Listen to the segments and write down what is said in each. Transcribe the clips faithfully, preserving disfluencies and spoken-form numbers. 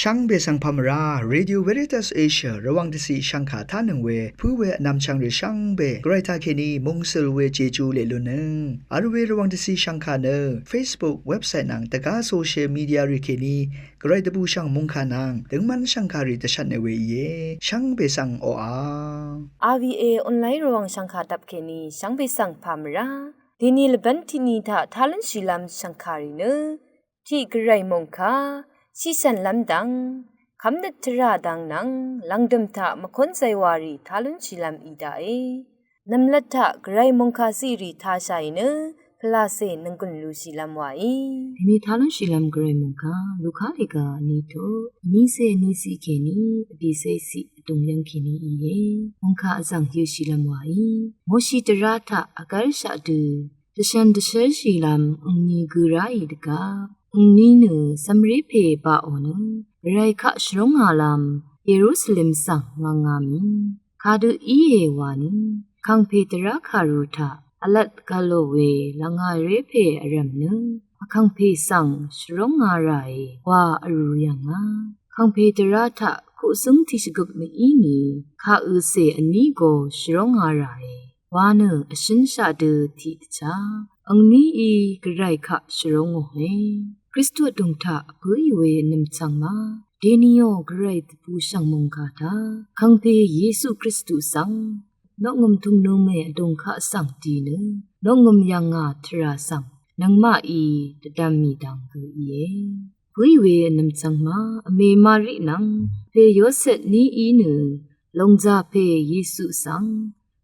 Shvngbe svng pà mvrá, Radio Veritas Asia Rvwàng dvciq shvngkà tánøng we pǿ we vnvmchvng rì shvngbe Gvray taqkèní mungsøl we Jeju leq lunnøng vl we Rvwàng dvciq shvngkà nø Facebook, website nvng dvgá social media rì kèní Gvray dvbùshv̀ng mòngkà nvng døngmv́n shv̀ngkàrì dvshvtne we íe. Shvngbe svng oqà. RVA online Rvwàng shv̀ngkà dvp kèní shvngbe svng pà mvrá. Dèní lvbv́n tiqni taq tá lúnshìlv́m shv̀ngkàrì nø tiq Gvray mòngkà shìshv̀nlv́m dvng, kv́mnøt tvrà dvng nvng lv̀ngdø̀m taq mvkónzay wàrì tá lúnshìlv́m í daqe. Nv̀mlat taq Gvray mòngkà ziqrì tāshàì nø pvlacè nònggùn lushìlv́m wàí. Dèní tá lúnshìlv́m Gvray mòngkà Luka lèga vní tuq vnícé vníciq kèní vbìcé ciq vdùng yv́ng kèní íe. Mòngkà vzv̀ng yøshìlv́m wàí. Moshi dvrá taq vgv́lshaq dø dvshvn dvshǿlshìlv́m ùngni gø ráì dvgvp ùngni nø cv̄mré pè baqò nø Gvray kaq shvrúngālv́m Yerusalem svng ngv̄ngā mì. Kadø íe wani, vkàngpè dvrá kàru taq vlat gv̄lò we lvngāré pè vrv̀m nø vkàngpè svng shvrúngā ràe wa vrū yv̀ngà. Vkàngpè dvrá taq kuqcǿng tiqshvgøp mvíni kaq øcè vní go shvrúngā ràe wa nø vshǿnshaq dø tiqdvchá angníí Gvray kaq shvrúngòe. Kristu vdùng taq bǿì we vnv̀mchvng má, dèníò Gvray dvbùshv̀ng mòngkà taq vkàngpè Yesu Kristu svng noqngø̀m tùngnø mè vdùng kaq svng dì nø noqngø̀m yv̀ngà tvrà svng nøngmaqí dvdvm mì dvng gø íe. Bǿì we vnv̀mchvng má, vmè Mari nvng pè Yosep vní í nø lòngzà pè Yesu svng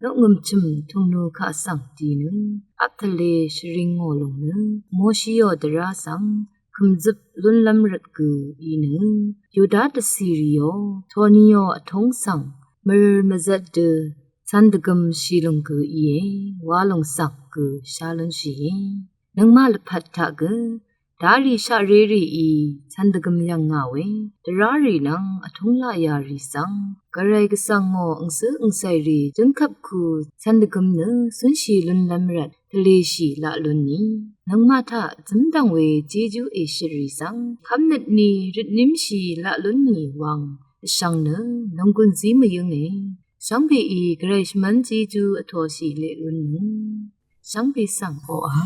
noqngø̀m chø̀m tùngnø kaq svng dì nø vp tvlē shvring ngò lùng nø Moshiò dvrá svng kø̀mzøp lúnlv́m rvt gø í nø Yuda dvcìrìò tòníò vtúng svng mvrø̀r mvzvt dø cv̄n dvgøm shìlùng gø íe wa lòng svng gø shá lúnshìe. Nøngmaq lvpat taq gø darì shaqré rìí cv̄n dvgøm yv̀ngà we dvrá rì nvng vtúng laqyà rì svng Gvray gvsvng ngò angcǿ angcàìrì jǿngkvp ku cv̄n dvgøm nø cúnshì lúnlv́m rvt tvlēshì laq lúnni, nøngmaq taq zǿmdv̀ng we Jejú èshøtrì svng kv́mnøtni røtnímshì laq lúnni wvng vshvng nø nònggùn zí mvyǿnge. Shvngbeí Gvray shvmv́n Jejú vtōshì leq lúnnøng shvngbe svng oqà.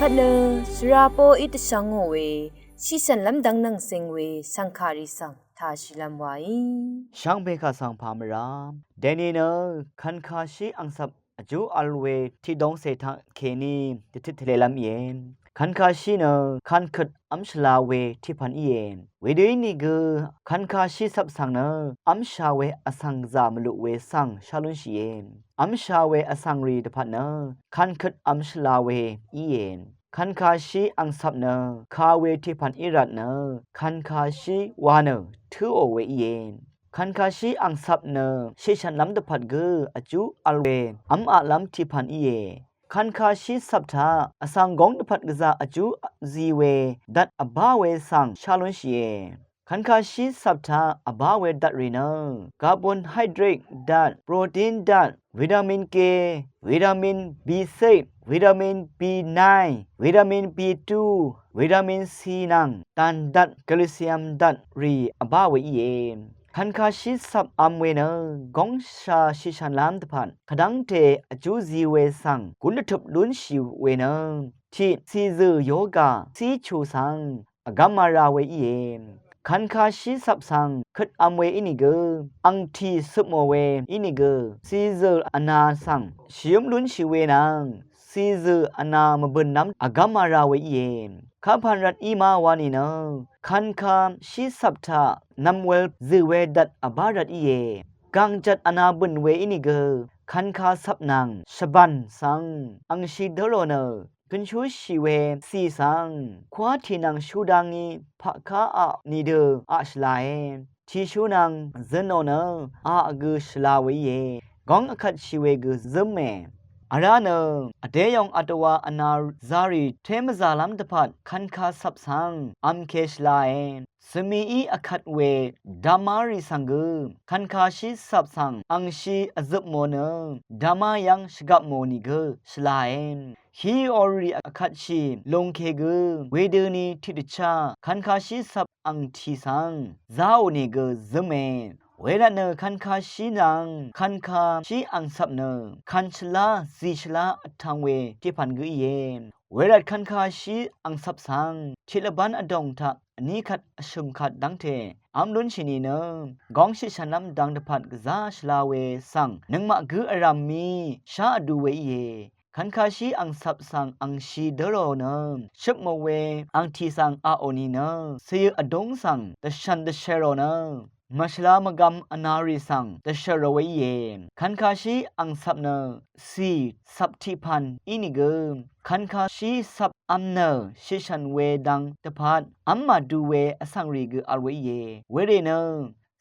Pvt nø svra poqí dvshvngò we, shiqshv̀nlv́m dvng nvng sing we shv̀ngkàrì svng tāshìlv́m waí. Shvngbe kà svng pà mvrá dèni nø kvnkashí angcvp vjú vl we tiqdongcè taq kèní dvtøt tvlelv́m íe. Kvnkashí nø kankøt v́m shvla we tiqpv̀n íe. Wedø ínìgø kvnkashí cvp svng nø v́msha we vsvng gvzà mvluq we svng shá lúnshìe. V́msha we vsvngrì dvpvt nø kankøt v́m shvla we íe. Kvnkashí angcvp nø ka we tiqpv̀n í rvt nø kvnkashí wa nø tǿò we íe. Kvnkashí angcvp nø shiqshv̀nlv́m dvpvt gø vjú vl we v́m aqlv́m tiqpv̀n íe. Kvnkashí cvp taq vsvng góng dvpvt gvzà vjú zi we dvt vbá we svng shá lúnshìe. Kvnkashí cvp taq vbá we dvtrì nø carbohydrate dvt, protein dvt, vitamin K, vitamin B six, vitamin B nine, vitamin B two, vitamin C nvng dàn dvt, calcium dvtrì vbá we íe. Kvnkashí cvp vm we nø góngsha shiqshv̀nlv́m dvpvt kvdv́ngte vjú zi we svng gún dvtøp lúnshì we nø tiq cìzø̀ yoga cíchù svng vgv́m mara we íe. Kvnkashí cvp svng køt vm we ínìgø, angtì cøpmò we ínìgø, cìzø̀ vna svng shìǿm lúnshì we nvng cìzø̀ vna mvbø̀nlv́m vgv́m mara we íe. Kapàn rvt í ma wa nìnø kvnkashí cvp taq nvmwel zø̀ we dvt vbá rvt íe. Gàngjvt vna bø̀n we ínìgø kvnka cvp nvng shvbàn svng angshi dǿ rò nø kønshúshì we cì svng kwá tì nvng shú dá ngí paqká aq nìdø aq shvlae. Tìshú nvng zønò nø aq gø shvla we íe. Góng vkvtshì we gø zǿme. Vrá nø vdéyòng vdvwa vna zarì té mvzàlv́m dvpvt kvnka cvp svng vmke shvlae. Svmií vkvt we damarì svng gø kvnkashí cvp svng angshi vzøpmò nø dama yv́ng shvgapmò nìgø shvlae. Hí orì vkvtshì lungke gø wedøni tiqdvchá kvnkashí cvp angtì svng záò nìgø zǿme. Wervtnø kvnkashí nvng kvnkashí angcvp nø kvnshvlá zìshvlá vtvng we tiqpv̀n gø íe. Wervt kvnkashí angcvp svng tiq lvbán vdòng taq vní kvt vshø̀m kvt dv́ngte v́m lúnshì nìnø góng shiqshv̀nlv́m dang dvpvt gvzá shvla we svng nøngmaq gǿ vrv̀m mí shá vdu we íe. Kvnkashí angcvp svng angshi dǿ rò nø shøpmò we angtì svng aqò nìnø cìyø vdúng svng dvshv̀n dvshv̀r rò nø mvshvla mvgvm vnarì svng dvshv̀r rò we íe. Kvnkashí angcvp nø cì cvp tiqpv̀n ínìgø kvnkashí cvp vm nø shiqshv̀n we dang dvpvt v́m màdu we vsvngrì gø vl we íe. Werì nø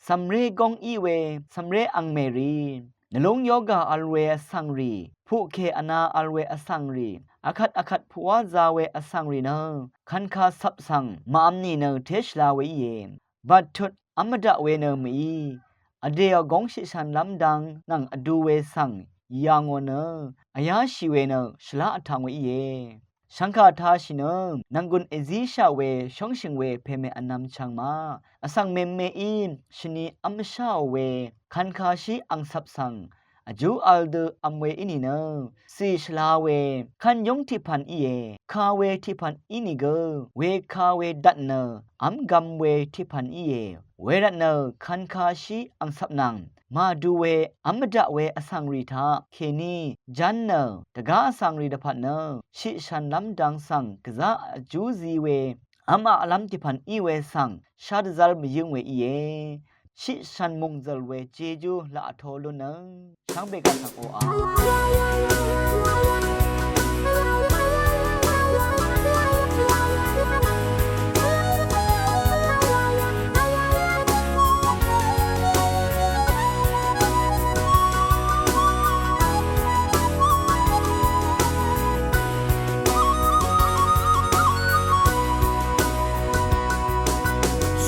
cv̀mré góng í we cv̀mré angmèrì nvlúng yoga vl we vsvngrì puqkè vna vl we vsvngrì vkvt vkvt puqwá za we vsvngrì nø kvnka cvp svng màvm nìnø té shvla we íe. Bvttut v́m mvdaq we nø mèí vdèò góng shiqshv̀nlv́m dang nvng vdu we svng yà ngò nø vyáshì we nø shvlá vtv̄ng we íe. Shvngkà tāshì nø nv̀nggùn èzíshaq we shóngshø̀ng we pèmè vnvm chv̄ng ma vsvng mèmeí shvni v́m mvsháò we kvnkashí angcvp svng vjú vl dø vm we í nìnø cì shvla we kvn yúng tiqpv̀n íe. Ka we tiqpv̀n í nìgø weka we dvt nø v́m gvm we tiqpv̀n íe. Wervtnø kvnkashí angcvp nvng màdu we v́m mvdaq we vsvngrì taq kèní ján nø dvgá vsvngrì dvpvt nø shiqshv̀nlv́m dang svng gvzá vjú zi we v́m aqlv́m tiqpv̀n í we svng shá dvzv́r mvyǿng we íe. Shiqshv̀n mùngzø̀l we jejú laq vtō lúnnøng shvngbe gvsvng oqà.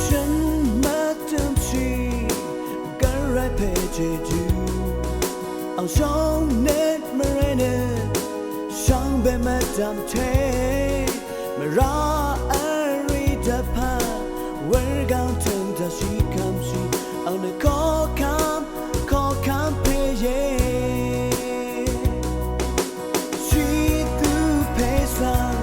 Shøn mvtømshì gvray pè jejú ang shóngnet mvraynet shvngbe mvdv̀mte mvrá vrí dvpvt wurgvng tø̀ng taq shìkvmshì ang nø koqkvm koqkvm pè íe. Shìdø pè svng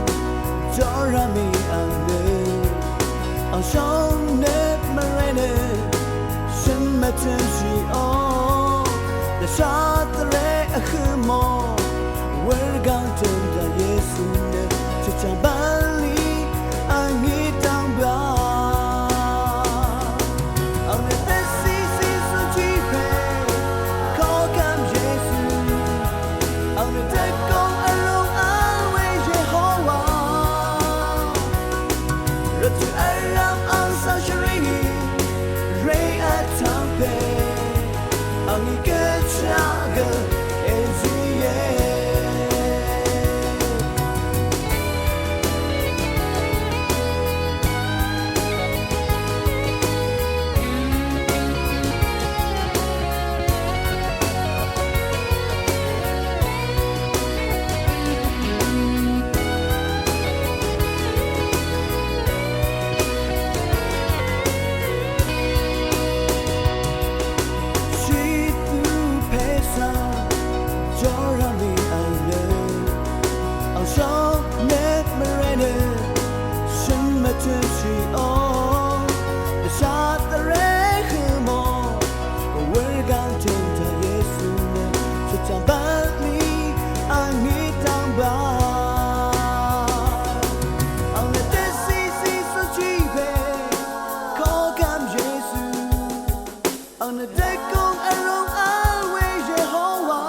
Ang nø dvkong vrung vl we Yehowa.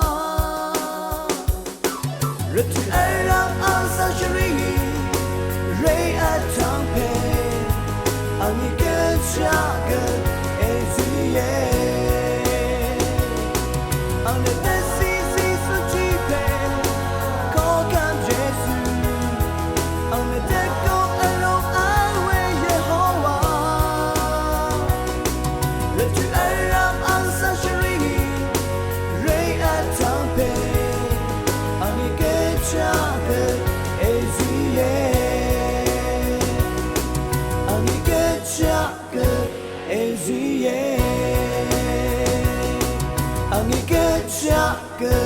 Rvtø̀ vrvm ang svng shvri, rè vtvng pè, angí gønshaq gø èzìe. Ang nø dvcì zì svng jì pè, koqkvm Yesu. Ang nø dvkong vrung vl we Yehowa. Rvtø̀ vrvm ang svng shvri, rè vtvng pè, angí gønshaq gø èzìe. Angí gønshaq gø èzìe. Angí gønshaq gø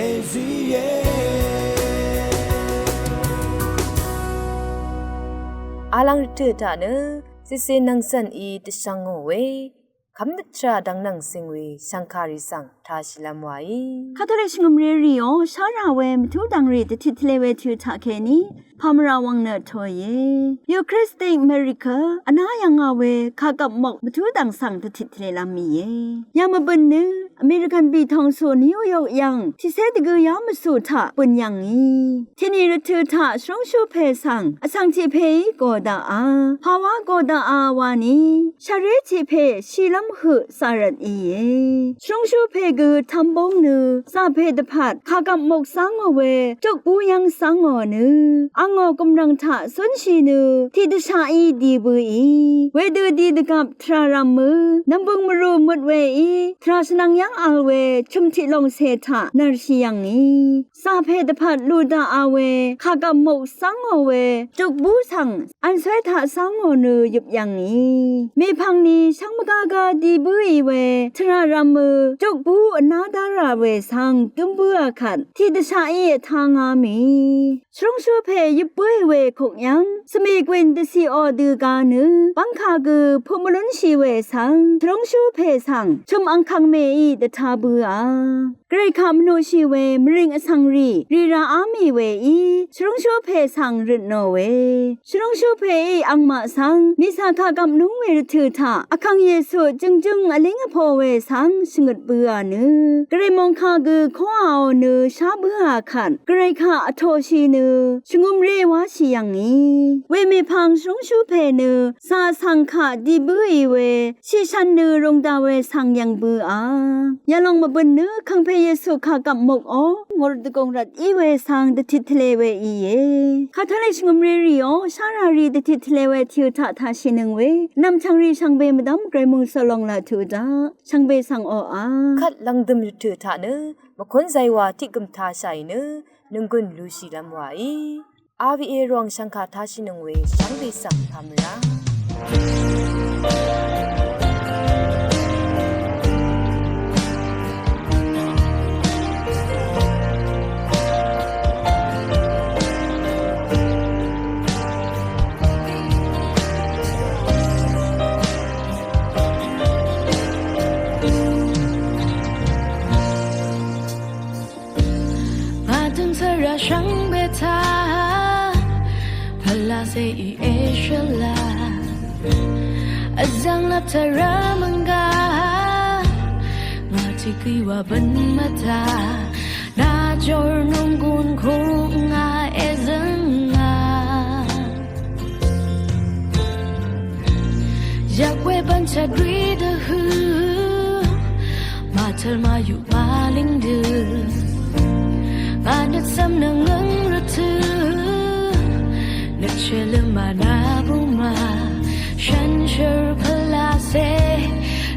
èzìe. Alvng rvtø̀ taq nø cìcè nvng cv̀n í dvshvngò we kv́mnøt tvrà dvng nvng cing we shv̀ngkàrì svng tāshìlv́m wàí. Katolik shvngø̀mré rìò shárà we mvtú dv̀ngrì dvtit tvlē we tø̄ taqkèní pàmvrà wvng nø tòìe. Eucharistic Miracle vná yv̀ngà we kàgvp mok mvtú dv̀ng svng dvtit tvlēlv́m mìe. Yà mvbø̀n nø American bìtòngsuq New York yv̀ng tiqcé dvgø yá mvsuq taq bø̀n yv̀ngì. Tìnì rvtø̀ taq shvrúngshú pè svng vsvng tiq pèí gò daqà, pàwá gò daqà wani shvré tiq pè shìlv́m høq zà rvt íe. Shvrúngshú pè gø tv́mbóng nø zà pè dvpvt kàgvp mok zv́ngò we jukbú yv́ng zv́ngò nø angò gùmrv̀ng taq zúnshì nø tiqdvshaqí di bǿì wedø di dvgvp tvrà rv̄mø nv̀mbøng mvrù møt weí tvrà shvnvng yv́ng vl we chø̀m tiq lòngcè taq nvrshì yv̀ngì. Zà pè dvpvt lú daqà we kàgvp mok zv́ngò we jukbú svng vnswé taq zv́ngò nø yøp yv̀ngì. Mèpv̀ng ni shv́ng mvgágá di bǿì we tvrà rv̄mø jukbú vná dárà we svng dǿm bǿà kvt tiqdvshaqí vtá ngá mì. Shvrúngshú pè yøp bǿì we kuk yv́ng svmì gwìn dvciqò dø gá nø bv́ngkà gø puq mvlúnshì we svng shvrúngshú pè svng chø̀m angkvng mèí dvtá bǿà. Gvray kaq mvnuqshì we mvrìng vsvng rì rì ràá mì weí shvrúngshú pè svng røtnò we. Shvrúngshú pèí angmaq svng mìcà kàgvp núng we rvtø̀ taq vkàng Yesu jø̀ngjǿng vlíng vpō we svng shvngøt bǿà nø gvray mòngkà gø kóàò nø shá bǿà kvt gvray kaq vtōshì nø shvngø̄m ré wáshì yv̀ngì. Wemèpv̀ng shvrúngshú pè nø zà svng kaq di bǿì we shiqshvn nø rūng dà we svng yv̀ng bǿà. Yalòng mvbø̀n nø vkàngpè Yesu kàgvp mokò ngor dvgùng rvt í we svng dvtit tvlē we íe. Katolik shvngø̀mré rìò shárà rì dvtit tvlē we tø̄ taq tāshìnøng we nv̀mchv̀ng rì shvngbe mvdv́m gvray mòngsò lòng laq tuq daq shvngbe svng oqà. Kvt lv̀ngdø̀m rvtø̀ taq nø mvkún zaywa tiq gø̀m tāshàì nø nònggùn lushìlv́m wàí. R V A Rvwàng shv̀ngkà tāshìnøng we shvngbe svng pàmvrá. Màdøng svra shvngbe taq pvlacè í èshvla vzv̀ng lap tvrà mv̀nggà ngà tiq gø̀y wa bv̀n mvtaq nà jor nònggùn kùngà èzø̀ngà. Yvk we bv̀n chadri dvhø̄ màdøng Tøl ma yuq ma lingdø. Ngà nøt svm nøngøng rvtø. Nøt shvløm ma nà buma. Shànshér pvlase.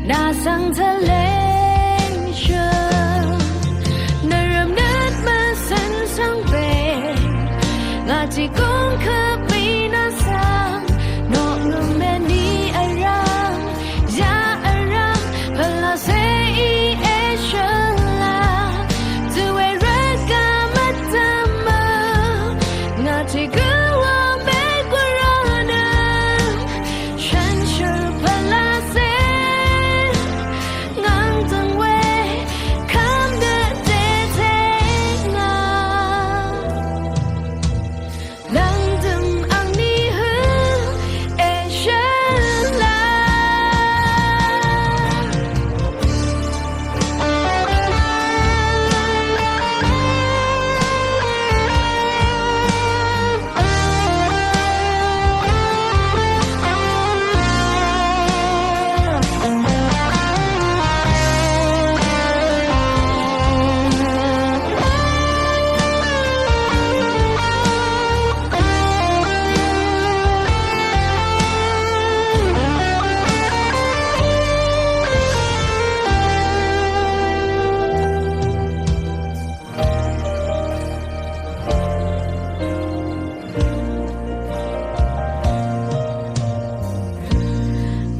Nà svng tvleng shø. Nvrvm nøt mvsvn svng be. Ngà tiq gong kvbì nà svng. Noq ngøm meni vrvm. Ya vrvm. Pvlase í eshøla. Zuwe rvgaq mvdvma. Ngà tiq gø wa me gurana. Shànshér pvlase. Ngàng døng we. Kvm dø dete ngà. Lvngdøm angní hø eshøla.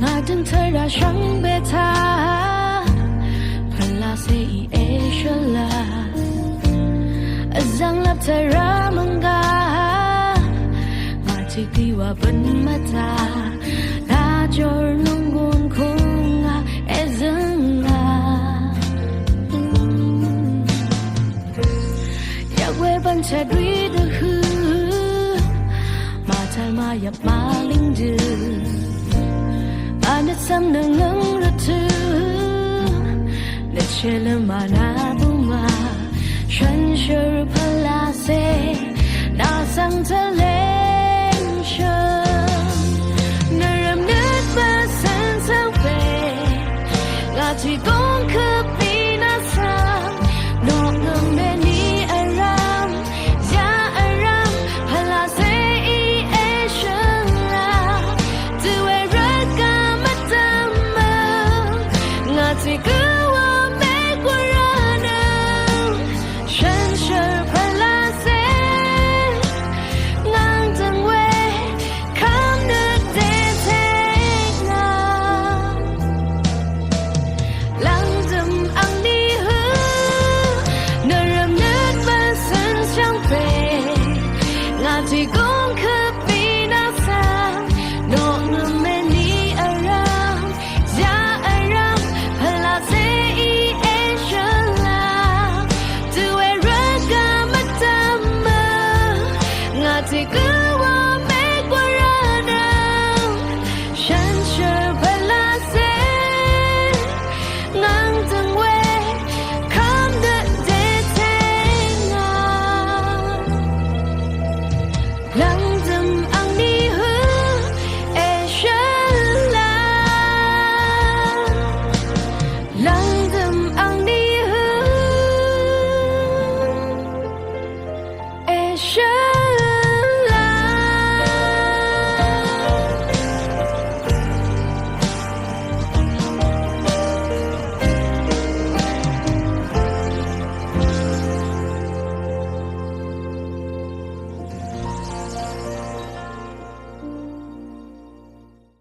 Ngà døng tvra shvngbe taq. Pvlase í eshøla. Vzvng lvp tvra mvnga. Ngà tiq gø wa bøn mvta. Nà jor nunggun kung ngà ezøng ngà. Yvk we bvnchvt rì dvhø. Màtaq màyvp màlìng dø. Mànøt svm nøngøng rvtø. Nøt shvløm mànà buma. Shànshér pvlase. Nà svng tvle.